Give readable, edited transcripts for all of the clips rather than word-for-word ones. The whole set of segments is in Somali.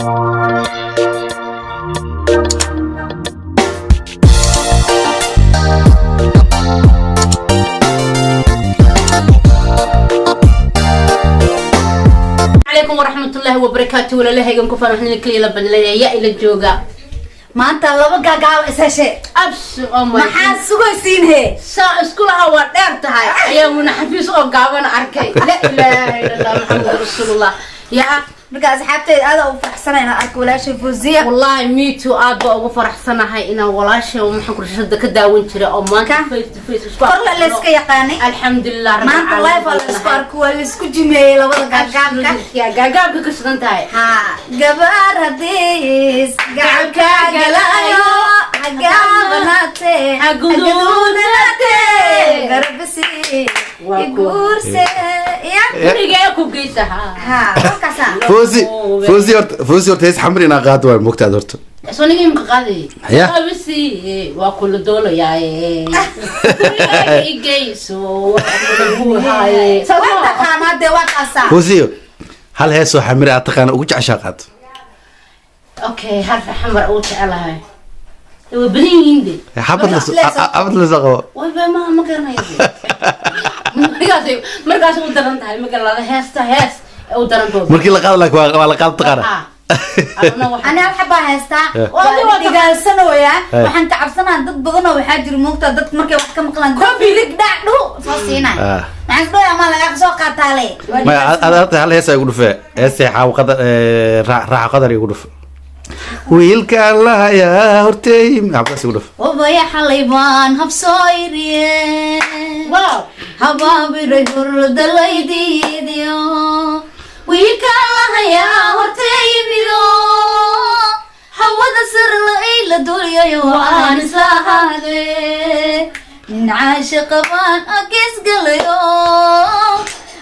Calaykum waraxmatullaahi wabarakaatu. Walaalahaygan ku faraxnina kaliya la badlaya yaa ila jooga. Maanta laba gaagaaba is heshe. Abs, oh my. Maxaa sugaysiin he? Saa isku lahaa waa dheer tahay ayaa Muna Xafiis oo gaaban arkay. La ilaaha illa Allah, Maxamed rasuulullah, yaa. Marka asxaabteyda, aada u faraxsanay inaan arko walaashay Fawziya. Wallahi, me too, aad baa ugu faraxsanahay inaan walaashay oo maxaan kurshada ka daawan jiray oo maanta face to face isku Korla la iska yaqaanay. Alxamdulilah rabbil Maanta live aa la isku arko, waa la isku jimeeyey labada gaagaabka. Yaa gaagaabka ka shidan tahay. Ha, gabar hadiis gacalka galayo hagaabanaate, Haguduudanaate, garbisi Waa kuwa. Iguurse ya. Gurigee ku geysa ha. Ha, halkaasa. Fawzi, Fawzi, horta Fawzi, horta hees xamri inaa qaado waay, mogtaad horta. Soo niga imka qaaday. Ya. Abisi waa kula doolayaa, gurigaaga igeyso, waa kula buuhaaye. Waa taqaanaa dee, waa kaasaa. Fawzi, hal heesoo xamri aad taqaana ugu jeceshaa qaado. Okay, harfa xamar ugu jecelahay way badan yihiin de. Xabad la xabad la soo qabo. Wayba ma garanayo de. Markaas u daran tahay, ma garanada heesta, hees u daran doonta. Markii la qaado laakiin waa la qaado taqaana. Ani hal xabaa haystaa. Yeah. Waa dhigaalsanayaa. Eh. Waxaan ka cabsanaa dad badanoo waxaa jira, moogtaa, dad markay wax ka maqlaan rig dhac dhu soo siinay. Ah. Maxaan isdhoya ama lagaa soo qaataale. Waa Maya. dhigaalsan. Ad hal hees igu dhufe, heestay xaaw qadar, raaxa qadar igu dhufe, wiilka lahayaa hortey, xabadaas igu dhufe. Obaya xalay baan habsoo iriye, habaabiray hurdalaydiidiyo, wiilka lahayaa hortee yimido, hawada sirla ila dulyayo, waan isla hade nin caashiqa baan agis galayo.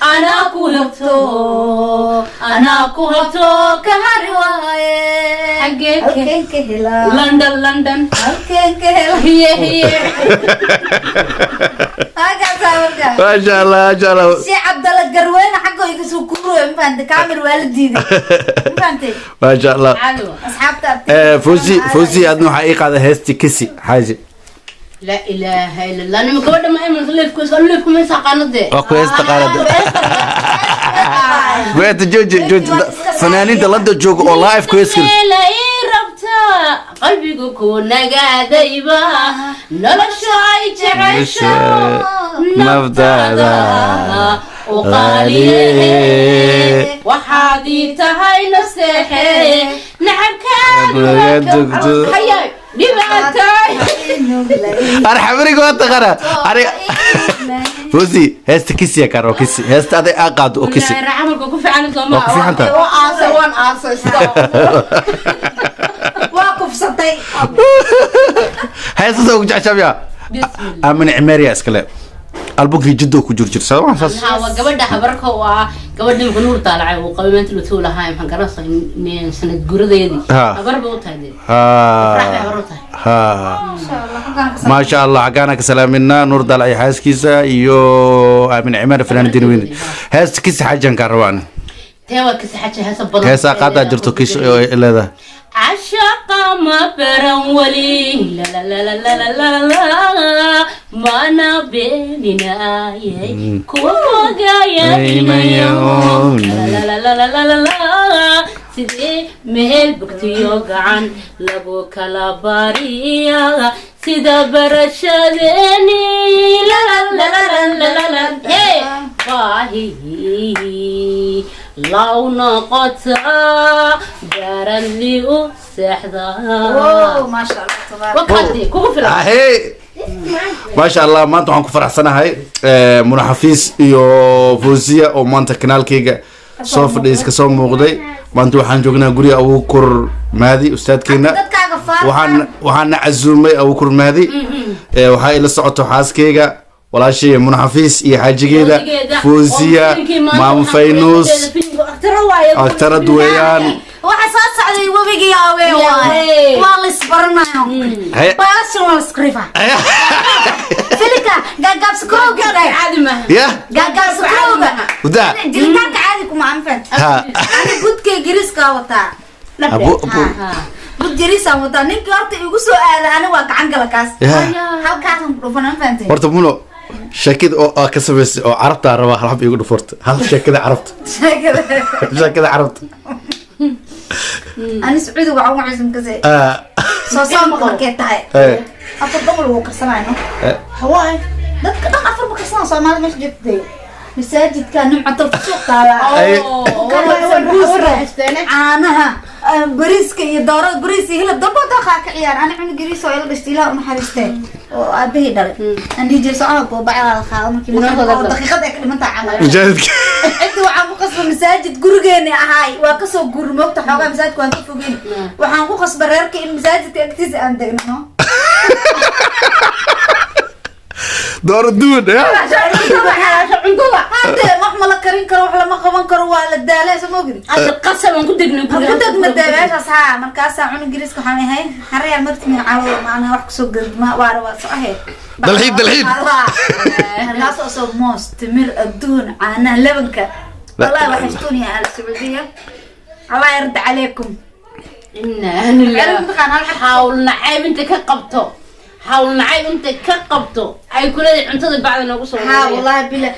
Anaa ku habto, anaa ku habto. Ka hari waaye. Xagee Halkeen ka helaa? London, London. Halkeen ka helaa? Hiye hiye. Halkaasaa markaa. Maasha Allah, maasha Allah. Sheekh Cabdalla Garweyne xagga iga soo kuurooyo, ma fahantay? Kaamir waa la diiday, ma fahantay? Maasha Allah. Caadi wa. Asxaabta. Fawzi, Fawzi, adna waxaa ii qaada heestii Kisi Xaaji. Laa ilaaha illa Allah, nima gabadha ma iman leefku leefku ma saqaanade. Waa ku heesta qaadada beeta. Jooji, jooji, fanaaniinta London jooga oo live ku hees. Meela ii rabta qalbigu ku nagaadayba, nolosha ay jecesho naftaada u qaaliye, waxaad ii tahay naseexe Naga dugto. Nacabkaan dhibaatay. Arxamriga waa taqaana ari. Fawzi, heesta Kisiya kaar oo Kisi, heesta aday aa qaado oo Kisi. Camalka ku fiican sooma? Waa ku fiican tahay. Waa aasay, waan aasay. Waa kufsatay. Heestas ugu jeceshaa Bismillah. Amina Cimeeriya iskale, albumkii Jiddo ku jir jir soo saas. Haa, waa gabadha habarka oo ah gabadha imika Nuur Daalacay uu qabay maanta lutuu lahaa, maxaan garanaysaa, sanad guradeedii. Ha. Habar bay u tahay dee. Farax bay habar u tahay. Ha, maasha Allah, xaggaana ka salaaminaa Nuur Daalacay, xaaskiisa iyo Aamin Cimeer, fanaanidiin weyn. Heesta Kisi Xajan kaa rabaan. Tee waa Kisi Xaja? Heesa badan. Heesaa qaadaa jirto Kisi oo leedahay. Cashaqa ma baran weli, lalalalalalala, mana beeninaye kuwa fogayadinayo, lalalalalala, sidee meel bugtiyo gacan lagu kala bariya, sida barashadeeni, lalalalalala, hey, baahi law noqotaa baradli u seexdaa. Wow, maasha Allah, tabaarak. Wakaadi kugu filan. Ahey, maasha Allah, maanta waxaan ku faraxsanahay Muna Xafiis iyo Fawziya oo maanta kanaalkayga soo fadhiis kasoo muuqday. Maanta waxaan joognaa guriga Abuukur Maadi, ustaadkeena. Dadkaaga faarta. Waxaan casuumay Abuukur Maadi. Waxaa ila socoto xaaskeyga, walaashay Muna Xafiis iyo xaajigeeda Fawziya, Maamo Faynuus, aktarad weeyaan. Waxa soo socday webigii awe waaye, waa la isbaranayo. Baashan waa la iskrifa filika gaagaabsakrowga. Caadi maaha. Ya. Gaagaabsakrowga. Wadaa. Jilitaanka caadi kuma anfan. Ha. Ani gudkay giriiskaa wataa. Abu abu. Bud yariisaan wataa. Ninkii horta igu soo aada ani waa gacan gala kaas. Halkaasaan ku dhufana, ma fahantay? Horta Muno, sheekada oo aa ka samaysay oo carabtaa rabaa hal xab iigu dhuf horta. Hal sheekada carabta. Sheekada carabta. Ani Sacuudiga waxaan ugu cusub kase soo soonka markay tahay, afar dhan lagu karsanaayo, no. Hawaay dadka dhan afar ba karsanaa. Soomaalida meesha joogtay, masaajidka Nimcatul Fusuuq taala, caanaha, bariiska iyo doorada, bariis iyo hilib damba daqaa ka ciyaar. Ani cunug yariis oo ila dhashtay, Ilaah u naxariistee, oo aabahii dhalay, aan dhihi jiray socod boo bacdaa la qaado markii oo daqiiqad ay ka dhiman tahay camal. Masaajidka. Ciddi waxaan ku qasba masaajid gurigeeni ahaay waa kasoo guuri moogta xoogaa, masaajidka waan ka fogeyn. Waxaan ku qasba reerka in masaajidka agtiisa aan degno. Dooro duwan ya. Cuntada. Hadde wax ma la karin karo, wax lama qaban karo, waa la daalay, soo moogin. Hadda qasab aan ku degnay. Ku degma dee meeshaas haa. Markaasaa cunug yariiska waxaan ahay xarayaal martimi caawo macnaa wax kusoo gadma waara waa soo ahayd. Dalxiid, dalxiid. Markaas oo soo moos, timir, adduun, caanaha, labanka. Wallahi waxaystuun ya ahal Sacuudiya, Allah yarda calaykum. Inaa lillahi. Mataqaan hal xab. Hawl nacayb inta ka qabto, hawl nacayb inta ka qabto ay kuleedahay cuntada bacda noogu soo haa ururiya. Wallahi bila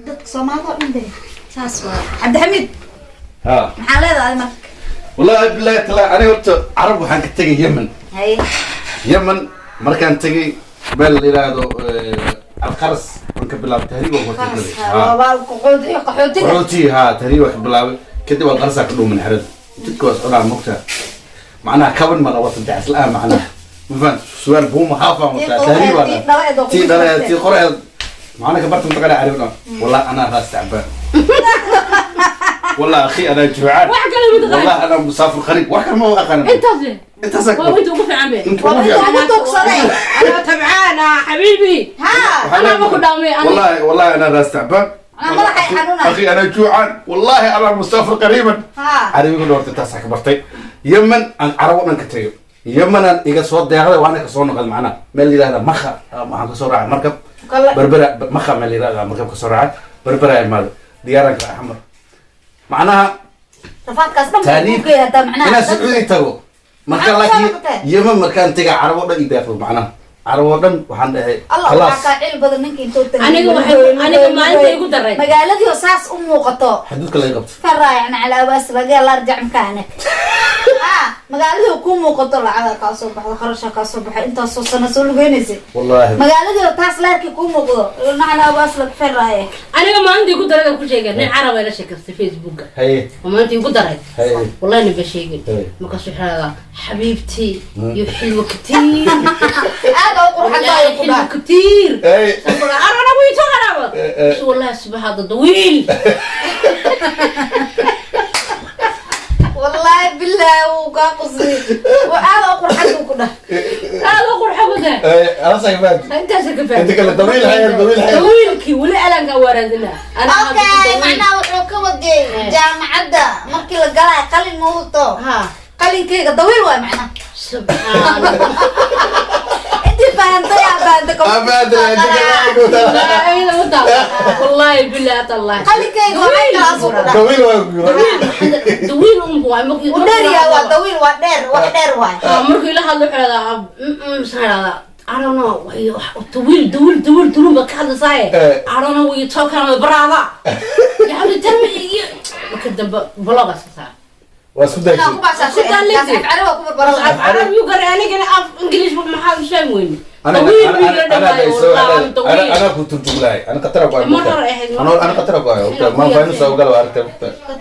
dadka Soomaalida oo dhan dee saas waa. Cabdixamiid, Ha. maxaa leedahay marka? Wallahi billahi taala, aniga horta carab waxaan ka tegay Yemen. Haye. Yemen markaan tegay, meel la yiraahdo Alqaras waan ka bilaabay tahriib, waan ka tegay. Waa qaxooti, qaxootiga. Qaxooti ha, tahriib waan ka bilaabay. Kadib Alqarasaa ka dhuuman xerada, jidka waa socdaa mogtaa, macnaha kaban ma wata, dacas la-aan, macnaha ma fahamta, surwaal buuma haafaan wataa, tahriib waa tii dhaleed oo tii dhaleed, tii qoreed, macnaha kabarta mataqaana carabi dhan. والله انا راس تعبان، والله اخي انا جوعان. Wax kale ma taqaan? والله انا مسافر قريب، wax kale ma aqaan. Intaas le. Intaas. Waa inta ugu fiican be. Inta waa ugu inta fiican. ugu tuugsaday. أنا تبعانة حبيبي. ها. أنا ما كنت أمي أنا. والله والله انا راس تعبان. أنا مadaxay xanuunay. اخي انا جوعان، والله انا مسافر قريبا. ها. Carabiga dhorta taas ka bartay Yemen aan carabo dhan ka tagay. Yemen aan iga soo deeqday, waana ka soo noqday, macnaha meel la yidhahda Makha waxaan ka soo raacay markab. Berbera, Makha meel la yidhahda markab ka soo raacay, Berbera imaada, diyaaran kala Xamar, macnaha rafaadkaas dhan taariikh buu geeyaa hadaa macnaha inaan Sacuudi tago marka. Maxaa ku soo Laakiin noqotay? Yemen markaan tegay, carabo dhan ii deeqdo, macnaha carabo dhan waxaan dhahay Allah khalaas. waxaa kaa cil badan ninka intuu tagay. Aniga maalinta igu daray. Magaaladii oo saas u muuqato xaduudka laga qabto. فرايعنا على أباس لقى الله رجع مكانك. آه، magaaladii oo kuu muuqato, lacaga kaa soo baxdo, kharasha kaa soo baxay, intaasoo sano soo lugeynaysa, wallaahi magaaladii oo taas leerkii kuu muuqdo, nacla abaas lag feraaye. Aniga maalinta igu daray ku sheegay nin carab ay la sheekaystay Facebooka. Haye. Oo maalinta igu daray. Haye. والله إني بشيء. Haye. markaas wuxuu yidhahdaa حبيبتي يا حلوة كتير. Aad oo qurxan والله tahay ku حلوة dhaha. كتير. Haye. أنا أبوي تغرب. بس والله الصبح هذا طويل. Wallaahi bilaahi wuu kaa qusli oo aad oo qurxan ku dhaha. هذا قرحة بدأ. Haye, alasak fahamti. أنت سكفان. Inta kale dawiil hayeen, dawiil hayeen. طويلكي ولا ألانك وردنا أنا. Okay, macnaha wuxuu ka waday jaamacadda markii la galaayo qalin ma wato. ها. Qalinkayga dawiil waay macnaha. سبحان الله. Intii fahantay aa fahantay. Abaada inta kale ay ku tahay. لا أنا متى والله بالله الله. Qalinkayga waxay kala asuu ku dhaha. Dawiil waa ku yiri. طويل أم هو ممكن. Uu dheer yahay, waa dawiil, waa dheer, wax dheer waay. Markuu ila hadlo wuxuu yidhahdaa maxaa yidhahdaa, I don't know, طويل طويل طويل طويل ba ka hadlaysaa. Eh. I don't know what you talking about, brother. يعني tell me. Marka dambe blogaas ka saar. Waa isku dayshay. Ku baashaashay. Kaas af carabi waa ku barbaran. Af carabi yuu garay, anigana af English maxaa u sheeg weyne. انا طويل buu انا yidhi انا dhammaay, والله طويل. انا كنت ترجم انا قطر ابو mar hore ahayd. انا انا قطر ابو ما فاهم soo gal aragtay.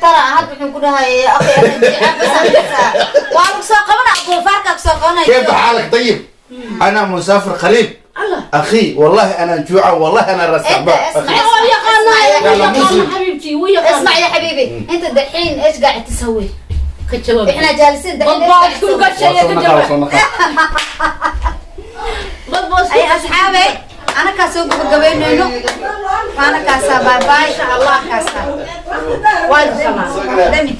Tara hadda wuxuu ku dhahay akhi ana jiicaan bas arkaysaa. Waa lagu soo qabanaa, doofaarkaa ku soo qabanaya. كيف حالك؟ طيب، انا مسافر قريب. الله. اخي والله انا جوعان، والله انا راس انت تعبان. اسمع. أخي. هو يقانا. يلا يقانا. مسلم. حبيبتي ويقانا. اسمع يا حبيبي، انت دحين ايش قاعد تسوي؟ كجواب. احنا جالسين دحين ايش قاعد بالضبط كل تسوي؟ شيء وصلنا كجواب. وصلنا. بالضبط. اي اصحابي، انا كاسو gabagabeynayno waana kaasaa. Bye bye, insha Allah kaasaa. waa sama. Dami.